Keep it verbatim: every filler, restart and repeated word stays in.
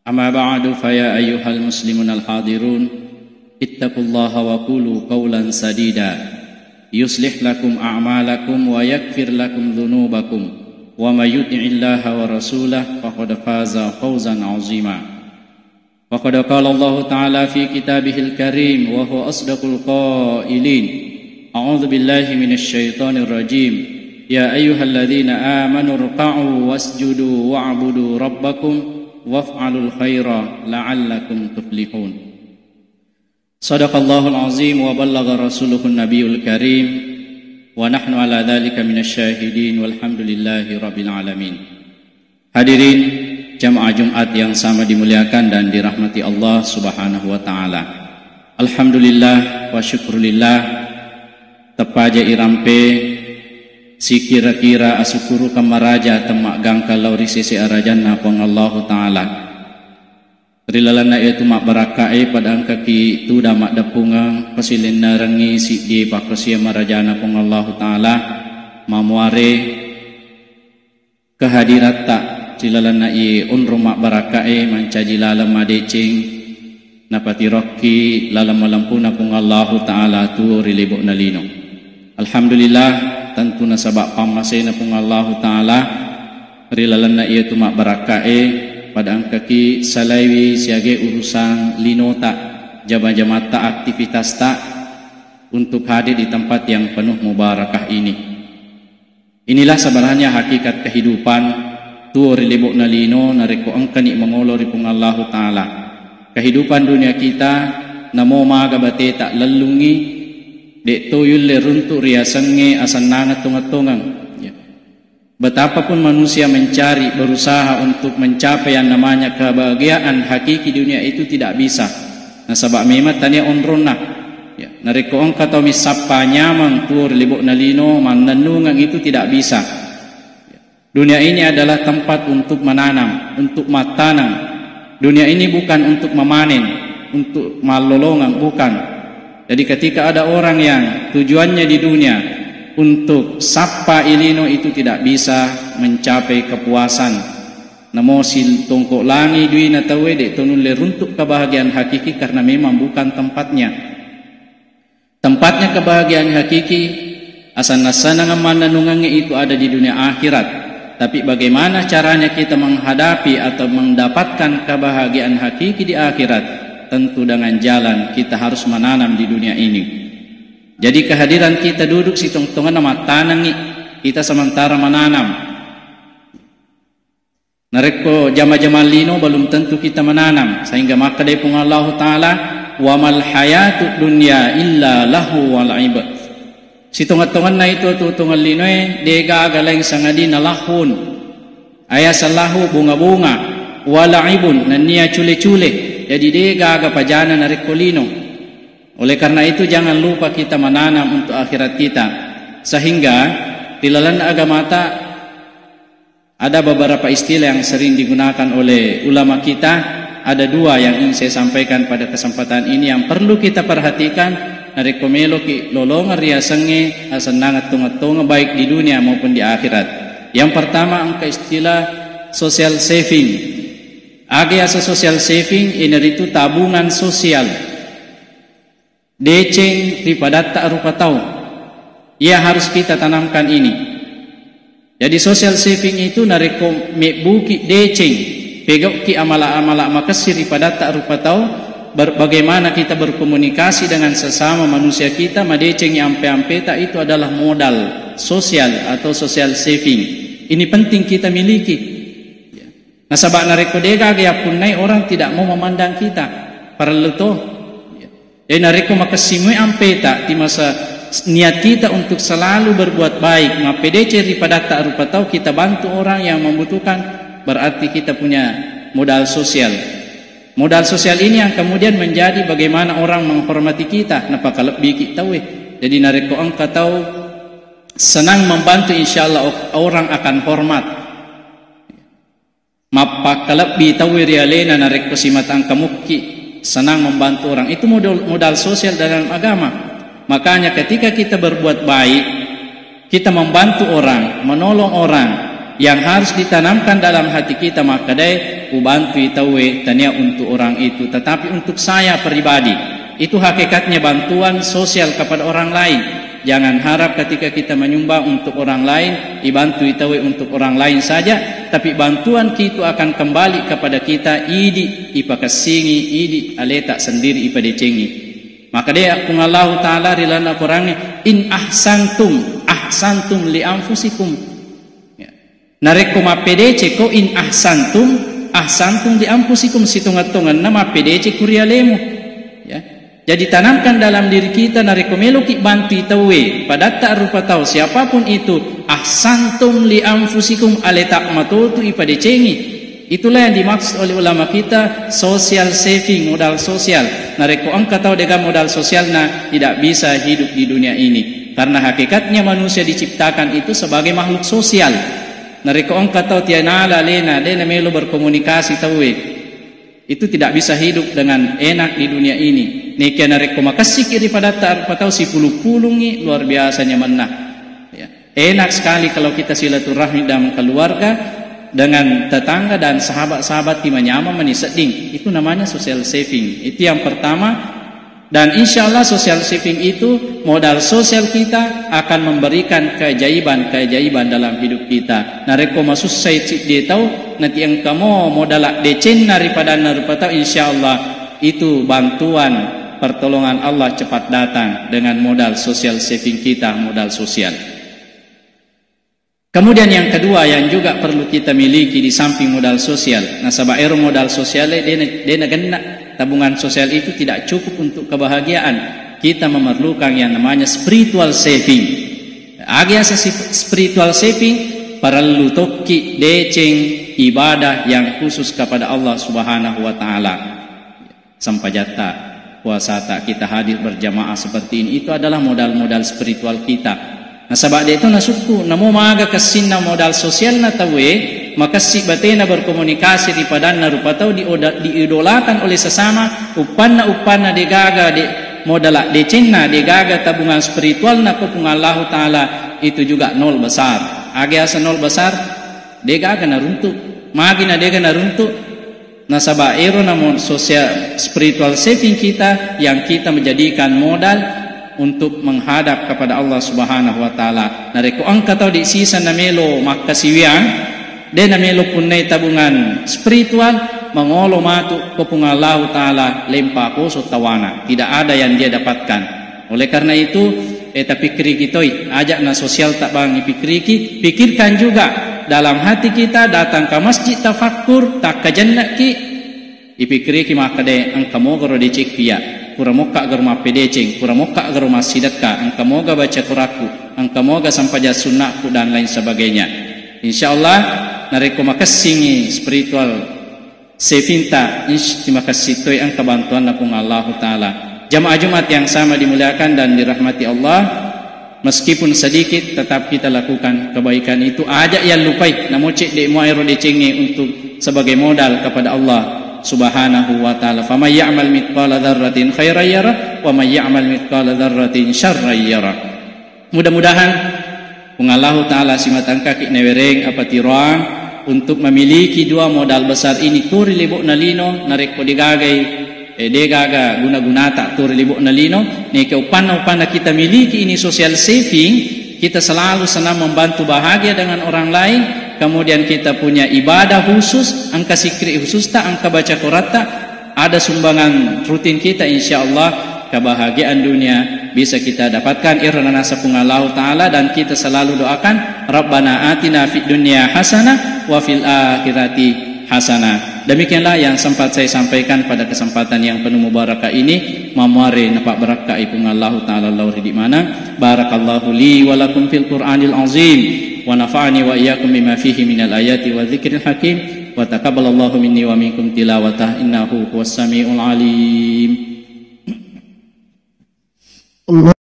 أما بعد، فيا أيها المسلمون الحاضرون، اتقوا الله وقولوا قولا سديدا، يصلح لكم أعمالكم ويغفر لكم ذنوبكم، ومن يطع الله ورسوله فقد فاز فوزا عظيما. وقد قال الله تعالى في كتابه الكريم وهو أصدق القائلين: أعوذ بالله من الشيطان الرجيم. يا أيها الذين آمنوا اركعوا واسجدوا واعبدوا ربكم وافعلوا الخير لعلكم تفلحون. صدق الله العظيم وبلغ رسوله النبي الكريم ونحن على ذلك من الشاهدين والحمد لله رب العالمين. Hadirin jamaah Jumat yang sama dimuliakan dan dirahmati Allah Subhanahu wa Ta'ala. Alhamdulillah wa syukrulillah, teppaja irampe, sikira-kira asukuru kamaraja temma gangka lao ri sese arajanna Puang Allahu Ta'ala. Ri lalenna iyetu mabbarakkae pada engkaki tuda maddeppungeng pasilennerengngi siddi pakkasia marajana Puang Allahu Ta'ala, mamuare kehadiratta ri lalenna iye onrong mabbarakkae mancaji laleng madeceng napatirokki laleng malempuna Puang Allahu Ta'ala tuo ri lebo'na lino. Alhamdulillah, tentu nasaba pammasena Puang Allahu Ta'ala ri lalenna iyetu mabbarakkae pada engkaki salaiwi siage urusan linota, jama-jamatta, aktivitasta untuk hadir di tempat yang penuh mubarakah ini. Inilah sebenarnya hakikat kehidupan tuo ri lebo'na lino narekko engkani mangolo ri Puang Allahu Ta'ala. Kehidupan dunia kita namo maga bateta lellungngi, de' to yulle runtuk riasengnge asennangeng tongeng-tongeng. Ya. Betapapun manusia mencari, berusaha untuk mencapai yang namanya kebahagiaan hakiki dunia itu tidak bisa. Nasaba memang tania onronna. Ya, narekko engka tau missappa nyameng tuo ri lebo'na lino, mannennungeng itu tidak bisa. Ya. Dunia ini adalah tempat untuk menanam, untuk mattaneng. Dunia ini bukan untuk memanen, untuk mallolongeng, bukan. Jadi ketika ada orang yang tujuannya di dunia untuk sappa ilino, itu tidak bisa mencapai kepuasan. Namo sitongko langi duina tauwe, de' to nulle runtuk kebahagiaan hakiki karena memang bukan tempatnya. Tempatnya kebahagiaan hakiki, asanna-sanang mannennungengnge itu ada di dunia akhirat. Tapi bagaimana caranya kita menghadapi atau mendapatkan kebahagiaan hakiki di akhirat? Tentu dengan jalan kita harus menanam di dunia ini. Jadi kehadiran kita duduk sitongtongenna mattanengngi, kita sementara menanam. Narekko jama-jama lino, belum tentu kita menanam, sehingga makkedai Puang Allahu Ta'ala, "Wa mal hayatud dunya illa lahu wa la'ib." Sitonget-tongenna itu atuo-tuongeng linoe, de' gaga laing sangadinna lahun. Ayaseng lahu bunga-bunga, wa la'ibun, nennia cule-cule. Jadi de' gaga pajana narekko lino. Oleh karena itu, jangan lupa kita menanam untuk akhirat kita. Sehingga di lalenna agamata ada beberapa istilah yang sering digunakan oleh ulama kita. Ada dua yang ingin saya sampaikan pada kesempatan ini yang perlu kita perhatikan narekko meloki lolongeng riasengnge asennangeng tongeng-tongeng, baik di dunia maupun di akhirat. Yang pertama, engka istilah social saving. Aga yaseng social saving, iyanaritu tabungan sosial. Deceng ri padatta rupa tau. Iya harus kita tanamkan ini. Jadi social saving itu narekko mebbuki deceng, pegauki amala-amala makessing ri padatta rupa tau, ber-, bagaimana kita berkomunikasi dengan sesama manusia kita, madecengi ampe-ampeta, itu adalah modal sosial atau social saving. Ini penting kita miliki. Nasaba narekko de' gaga yappunnai, orang tidak mau memandang kita. Parellu to. Jadi narekko makessing moi ampeta, timasa niat kita untuk selalu berbuat baik, mappedeceng ri padatta rupa tau, kita bantu orang yang membutuhkan, berarti kita punya modal sosial. Modal sosial ini yang kemudian menjadi bagaimana orang menghormati kita, napakalebbiki tauwe. Jadi narekko engka tau senang membantu, insya Allah o-, orang akan hormat. Mappakalebbi tauwe ri alena narekko simata engka mukki senang membantu orang. Itu modal, modal sosial dalam agama. Makanya ketika kita berbuat baik, kita membantu orang, menolong orang, Yang harus ditanamkan dalam hati kita, makkedae, ubantui tauwe tania untuk orang itu, tetapi untuk saya pribadi. Itu hakikatnya bantuan sosial kepada orang lain. Jangan harap ketika kita menyumbang untuk orang lain, ibantui tauwe untuk orang lain saja, tapi bantuan itu akan kembali kepada kita, idi ipakessingi, idi aleta sendiri ipadecengi. Makkedae Puang Allahu Ta'ala ri lalenna Korangnge, "In ahsantum, ahsantum li anfusikum." Ya. Narekko mappedecekko, "In ahsantum, ahsantum li anfusikum," sitongeng-tongenna mappedece ku ri alemu. Ya. Jadi tanamkan dalam diri kita, narekko meloki bantui tauwe, padatta rupa tau, siapapun itu, "Ahsantum li anfusikum," aleta matotu ipadecengi. Itulah yang dimaksud oleh ulama kita social saving, modal sosial. Narekko engka tau de'ga modal sosialna, tidak bisa hidup di dunia ini. Karena hakikatnya manusia diciptakan itu sebagai makhluk sosial. Narekko engka tau tianala alena, de' namelo berkomunikasi tauwe, itu tidak bisa hidup dengan enak di dunia ini. Nekia narekko makessiki ri padatta rupa tau, sipulung-pulungi, luar biasa nyamenna. Ya. Enak sekali kalau kita silaturahmi dalam keluarga, dengan tetangga dan sahabat-sahabat, timanyameng mani sedding. Itu namanya social saving. Itu yang pertama. Dan insya Allah social saving itu, modal sosial kita akan memberikan keajaiban-keajaiban dalam hidup kita. Narekko masussai ciddi tau, nati engkamo modala decenna ri padanna rupa tau, insya Allah itu bantuan pertolongan Allah cepat datang dengan modal social saving kita, modal sosial. Kemudian yang kedua yang juga perlu kita miliki di samping modal sosial, nasaba ero modal sosial e de' na-, de' nagenna. Tabungan sosial itu tidak cukup untuk kebahagiaan. Kita memerlukan yang namanya spiritual saving. Aga yaseng si-, spiritual saving, parellu tokki deceng ibadah yang khusus kepada Allah Subhanahu wa Ta'ala. Sempajatta, puasata, kita hadir berjamaah seperti ini, itu adalah modal-modal spiritual kita. Nasaba de' to nasukku, namo maga kessinna modal sosialna tauwe, makessi batena berkomunikasi ri padanna rupa tau, dioda-, diidolakan oleh sesama, uppanna-uppanna de'gaga de-, modala decenna, de'gaga tabungan spiritualna ko Puang Allahu Ta'ala, itu juga nol besar. Aga yaseng nol besar, de'gaga naruntu. Magi na de'ga naruntu? Nasaba ero namo sosial, spiritual saving kita yang kita menjadikan modal untuk menghadap kepada Allah Subhanahu wa Ta'ala. Narekko engka tau de' siseng namelo makkasiwiang, de' namelo punnai tabungan spiritual, mangolo matu ko Puang Allahu Ta'ala, lempa poso tawana. Tidak ada yang dia dapatkan. Oleh karena itu, eh, tapikkiriki toi, aja' na sosial ta bang ipikkiriki, pikirkan juga dalam hati kita, datang ke masjid, tafakkur, takkajenneki, ipikkiriki makkeda, engka mogaro decekku iya, pura mokka garo mappedeceng, pura mokka garo massidekka, engka moga baca Quranku, engka moga sempajang sunnahku, dan lain sebagainya. Insya Allah, narekko makessingi spiritual saving ta, insya makessing toi engka bantuanna Puang Allahu Ta'ala. Jamaah Jumat yang sama dimuliakan dan dirahmati Allah, meskipun sedikit, tetap kita lakukan kebaikan itu. Aja' yallupai, namo cedde' mua ero decengnge untuk sebagai modal kepada Allah Subhanahu wa Ta'ala. Faman ya'mal mithqala dzarratin khairan yarah, wa man ya'mal mithqala dzarratin syarran yarah. Mudah-mudahan Puang Allahu Ta'ala simatangkaki nawereng apatiroang untuk memiliki dua modal besar ini, tu ri lebo'na lino, narekko degagai, eh, degaga guna-gunata tu ri lebo'na lino, neke uppanna-uppanna kita miliki ini social saving, kita selalu senang membantu bahagia dengan orang lain, kemudian kita punya ibadah khusus, engka sikkiri khususta, engka baca Quratta, ada sumbangan rutin kita, insya Allah kebahagiaan dunia bisa kita dapatkan. Ero nanasa Puang Allahu Ta'ala, dan kita selalu doakan, Rabbana atina fid dunya hasanah wa fil akhirati hasanah. Demikianlah yang sempat saya sampaikan pada kesempatan yang penuh mubarakah ini. Mamuare napabbarakkai Puang Allahu Ta'ala lao ri idi maneng. Barakallahu li wa lakum fil Qur'anil azim, wa nafa'ani wa iyyakum bima fihi minal ayati wa dzikril hakim, wa taqabbalallahu minni wa minkum tilawatah, innahu huwas samiul alim.